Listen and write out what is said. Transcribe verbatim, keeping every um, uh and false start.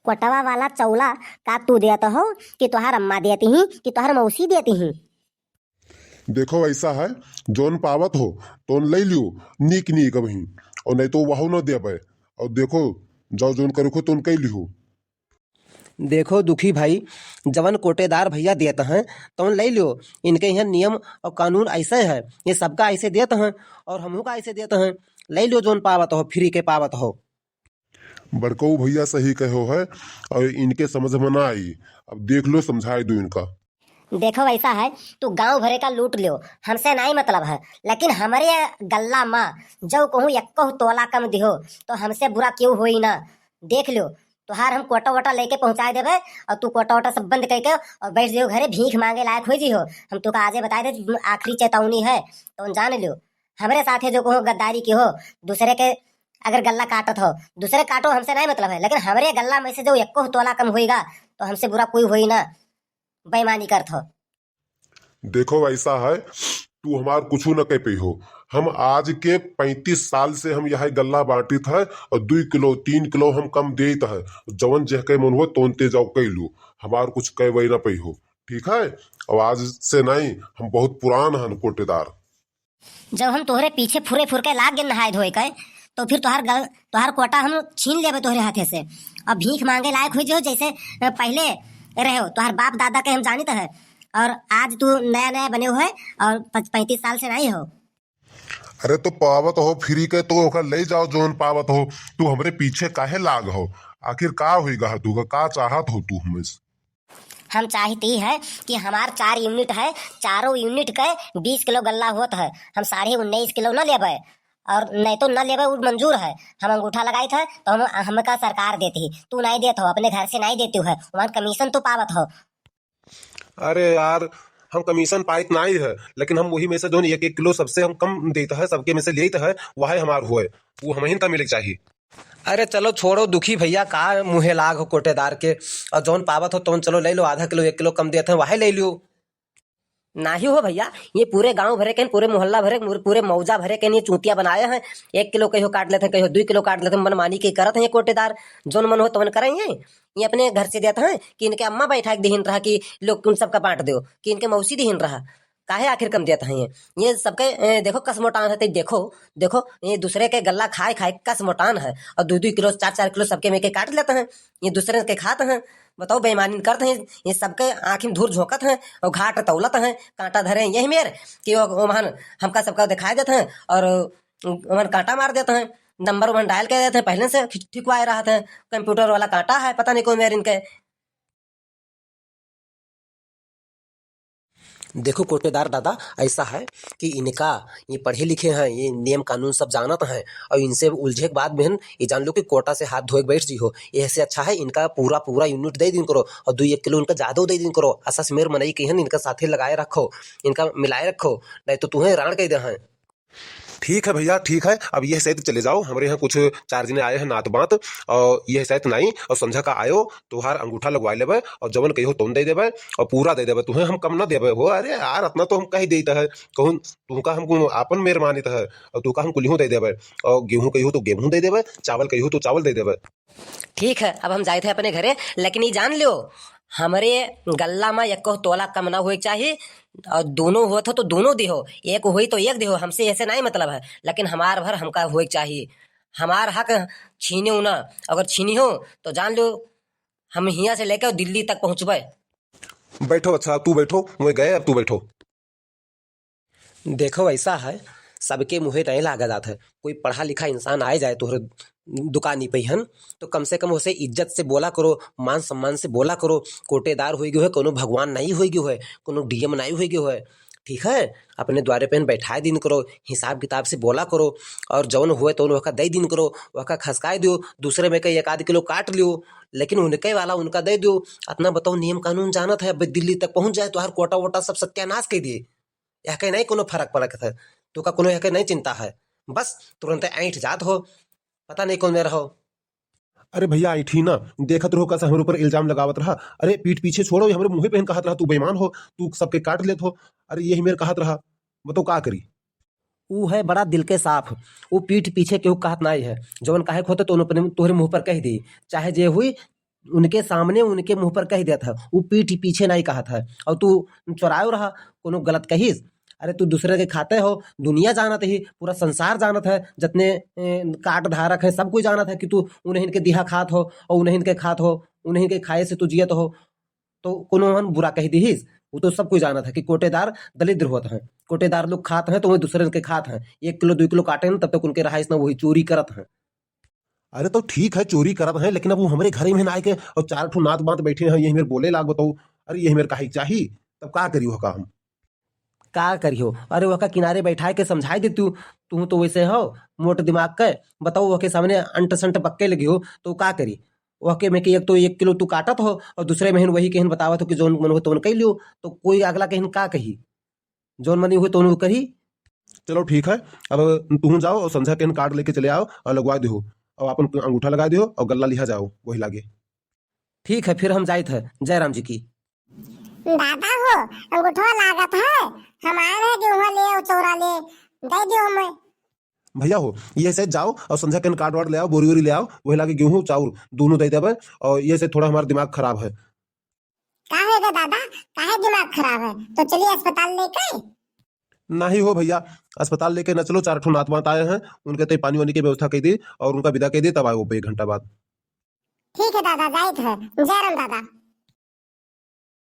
कोटवा वाला चौला का तू देत हो कि तोहार अम्मा देती ही कि तोहार मौसी देती ही? देखो, ऐसा है, जौन पावत हो तौन ले लियो, नीक नीक अबही, और नहीं तो वहू न देबे। और देखो, जाओ जौन करो तौन कह लियो। देखो दुखी भाई, जवन कोटेदार भैया देत हैं तौन ले लियो। इनके यहाँ नियम और कानून ऐसे है, ये सबका ऐसे देत हैं और हमहू का ऐसे देत हैं। ले लियो जौन पावत हो, फ्री के पावत हो। बड़कऊ भैया सही कहो है, और इनके समझ में ना आई। अब देख लो, समझाए दो इनका। देखो, ऐसा है, तू गांव भरे का लूट लियो, हमसे नाई मतलब है, लेकिन हमरे गल्ला मा जौ कहूँ एक्को तोला कम दिहो, तो हमसे बुरा क्यों होई ना। देख लियो, तोहार हम कोटा वोटा लेके पहुँचाए देबे, और तू कोटा वोटा सब बंद करके और बैठ जियो घरे, भीख मांगे लायक हो जियो। हम तोका आजे बताए दे, आखिरी चेतावनी है, तो जान लियो, हमरे साथे जो कहूँ गद्दारी की हो, दूसरे के अगर गल्ला काटत हो, दूसरे काटो, हमसे नाई मतलब है, लेकिन हमरे गल्ला में से जो एक्को तोला कम होइगा, तो हमसे बुरा कोई होई ना, बेईमानी करत हो। देखो, ऐसा है, तू हमार कुछ न कह पई हो। हम आज के पैंतीस साल से हम यह गल्ला बांटित है, और दुई किलो, तीन किलो हम कम देत है। जवन जेह के मन हो, तोन ते जाओ कह लू, हमार कुछ कह वही ना पई हो, ठीक है? और आज से नहीं, हम बहुत पुरान हन कोटेदार। जब हम तोहरे पीछे फुरे फुर के लाग गए नहाए धोए के, तो फिर तोहार गल-, तोहार कोटा हम छीन लेबे तोहरे हाथे से। अब भीख मांगे लायक हो जो जैसे, अ, पहले रहे हो, तोहार बाप दादा के हम जानित है, और आज तू नया नया बने हो है और पच-, पैंतीस साल से नहीं हो। अरे तो पावत हो फ्री के, तो ओकर ले जाओ जौन पावत हो। तू हमरे पीछे काहे लाग हो? आखिर का होई गा तू का, का चाहत हो तू हमसे? हम चाहती है कि हमार चार यूनिट है, चारों यूनिट के बीस किलो गल्ला होत है, हम साढ़े उन्नीस किलो न लेबे, और नहीं तो न लेबे, उ मंजूर है। हम अंगूठा लगाई था तो हम, हमका सरकार देती, तू नहीं देत हो, अपने घर से नहीं देती है, वहाँ कमीशन तो पावत हो। अरे यार, हम कमीशन पाइत नहीं है, लेकिन हम वही में से जौन एक एक किलो सबसे हम कम देता है, सबके में से लेता है, वह हमार हुए, वो हम ही का मिले के चाहिए। अरे चलो छोड़ो दुखी भैया, का मुँहे लाग हो कोटेदार के, और जौन पावत हो तौन चलो ले लो, आधा किलो एक किलो कम देत हैं, वही ले लियो। नाही हो भैया, ये पूरे गांव भरे के, पूरे मोहल्ला भरे, पूरे, पूरे मौजा भरे के ये चूतिया बनाए हैं। एक किलो कहियो काट लेते हैं, कहियो दुई किलो काट लेते हैं, मनमानी के करत हैं ये कोटेदार, जौन मन हो तौन करें ये। ये अपने घर से देत हैं कि इनके अम्मा बैठा के दिहिन रहा कि लोग उन सबका बांट दो, कि इनके मौसी दिहिन रहा। काहे आखिर कम देत हैं ये? ये सबके, ए, देखो कसमोटान है, ते देखो, देखो, ये दूसरे के गल्ला खाए खाए कसमोटान है और दो दो किलो, चार चार किलो सबके में के काट लेते हैं, ये दूसरे के खाते हैं। बताओ, बेईमानी करते हैं, ये सबके आँखी में धूर झोंकत हैं और घाट तौलत हैं, कांटा धरे हैं यही मेर कि वो, वो महान हमका सबका दिखाई देते हैं और वो महान कांटा मार देते हैं, नंबर वन डायल कर देते हैं, पहले से ठिकवाए रहते हैं, कंप्यूटर वाला कांटा है, पता नहीं कौन मेर इनके। देखो कोटेदार दादा, ऐसा है कि इनका, ये पढ़े लिखे हैं, ये नियम कानून सब जानत हैं, और इनसे उलझे के बाद में हन, ये जान लो कि कोटा से हाथ धोए के बैठ जी हो। ऐसे अच्छा है इनका पूरा, पूरा यूनिट दे दिन करो, और दो एक किलो इनका ज्यादा दे दिन करो। असा स्मेर मनई के हन, इनका साथे लगाए रखो, इनका मिलाए रखो, नहीं तो तुम्हें राण कह दे हैं। ठीक है भैया, ठीक है, अब यह सहित चले जाओ, हमरे यहाँ कुछ चार जने आए हैं नात बात, और यह सहित नहीं, और संझा का आयो, तुहार अंगूठा लगवा लेबे, और जवन कहियो तौन दे देबे, और पूरा दे देबे, तुम्हें हम कम ना देबे हो। अरे यार, इतना तो हम कह देता है, कहूँ तुमका हम कुल आपन मेर मानित है, और तुमका हम कुलियों दे देबे, और गेहूँ कहियो तो गेहूँ दे देबे, चावल कहियो तो चावल दे देबे। ठीक है, अब हम जाइत है अपने घरे, लेकिन ये जान लियो, हमरे गल्ला में एको तोला कम ना होए के चाही, और दोनों होत हो तो दोनों दिहो, एक होई तो एक दिहो, हमसे ऐसे नहीं मतलब है, लेकिन हमार भर हमका होए के चाही। हमार हक छीने हो ना, अगर छीनी हो तो जान लो, हम हियाँ से लेके दिल्ली तक पहुँचबे। बैठो, अच्छा, तू बैठो, मैं गए, अब तू बैठो। देखो, ऐसा है, सबके मुँहे नहीं लागा जात है। कोई पढ़ा लिखा इंसान आए जाए तोहरे दुकानी पे हन, तो कम से कम उसे इज्जत से बोला करो, मान सम्मान से बोला करो। कोटेदार होई गयो है, कोनो भगवान नहीं होई गयो है, कोनो डीएम नहीं होई गयो है, ठीक है? अपने द्वारे पे बैठाए दिन करो, हिसाब किताब से बोला करो, और जौन हुए तौन वहका दे दिन करो, वहका खसकाए दियो, दूसरे में के एक आध किलो काट लियो, लेकिन उनके वाला उनका दे दियो। इतना बताओ, नियम कानून जानत है, अब दिल्ली तक पहुँच जाए, तोहार कोटा वोटा सब सत्यानाश कर दिए। यह के नहीं कोनो फर्क पड़त है, तो का कोनो यह के नहीं चिंता है, बस तुरंत ऐंठ जात हो, पता नहीं कौन में रहो। अरे भैया, ऐंठी ना, देखत रहो कैसे हमरे ऊपर इल्जाम लगावत रहा। अरे पीठ पीछे छोड़ो, ये हमरे मुँहे पे कहत रहा, तू बेईमान हो, तू सबके काट लेत हो। अरे यही मेरे कहत रहा, बताओ का करी। ऊ है बड़ा दिल के साफ, ऊ पीठ पीछे केहू कहत नाई है, जवन कहे के होते तो अपने तोहरे मुँह पर कह दी, चाहे जे हुई उनके सामने उनके मुँह पर कहि देत है, उ पीठ पीछे नाहीं कहत है। और तू चोरायो रहा, कोनो गलत कहिस? अरे तू दूसरे के खाते हो, दुनिया जानत ही, पूरा संसार जानत है, जतने, ए, काट धारक है, सब कोई जानत है कि तू उन्हीं के दिहा खात हो और उन्हीं के खात हो, उन्हीं के खाए से तू जियत हो। तो कोनो हम बुरा कहि दिहिस? उ तो सब कोई जानत है कि कोटेदार दलिद्र होत हैं, कोटेदार लोग खात हैं तो वही दूसरे के खात हैं, एक किलो, दो किलो काटे हैं, तब तक उनके रहाइस ना, वही चोरी करत हैं। अरे तो ठीक है, चोरी करत हैं, लेकिन अब वो हमरे घरे में ना आए के और चार ठो नात बात बैठे हैं, यही मेरे बोले लाग बताओ। अरे यही मेरे काहे चाही, तब का करियो का हम? का करियो? अरे वहका किनारे बैठाए के समझाए दे तू, तू तो वैसे हो मोट दिमाग के, बताओ वहके सामने अंट संट बक्के लगी हो तो का करी? वहके में के एक तो एक किलो तू काटत हो और दूसरे में वही कहन बतावत हो कि जौन मन हो तौन कह लियो, तो कोई अगला कहन का कही? जौन मनी हुए तौन करी। चलो ठीक है, अब तुम जाओ और संझा के कार्ड लेके चले आओ और लगवा दियो, और अपन अंगूठा लगा दियो और गल्ला लिहा जाओ वही लागे। ठीक है, फिर हम जाइत है। जय राम जी की। दादा हो, अंगूठवा लागत है, हम आए रहे गेहूं ले और चौरा ले, दे दियो हमें। भैया हो, ये से जाओ और संझा के कार्ड वार्ड ले आओ, बोरी वोरी ले आओ, वही लागे गेहूं चाउर दोनों दे देबे। और ये से थोड़ा हमारा दिमाग खराब है। काहे गे दादा, काहे दिमाग खराब है? तो चलिए अस्पताल लेके। नहीं हो भैया, अस्पताल लेके न चलो, चार ठो नात बात आए हैं, उनके ते पानी वानी की व्यवस्था कह दी और उनका विदा कह दी, तब आओ एक घंटा बाद। ठीक है दादा, जाइत है। जय राम दादा।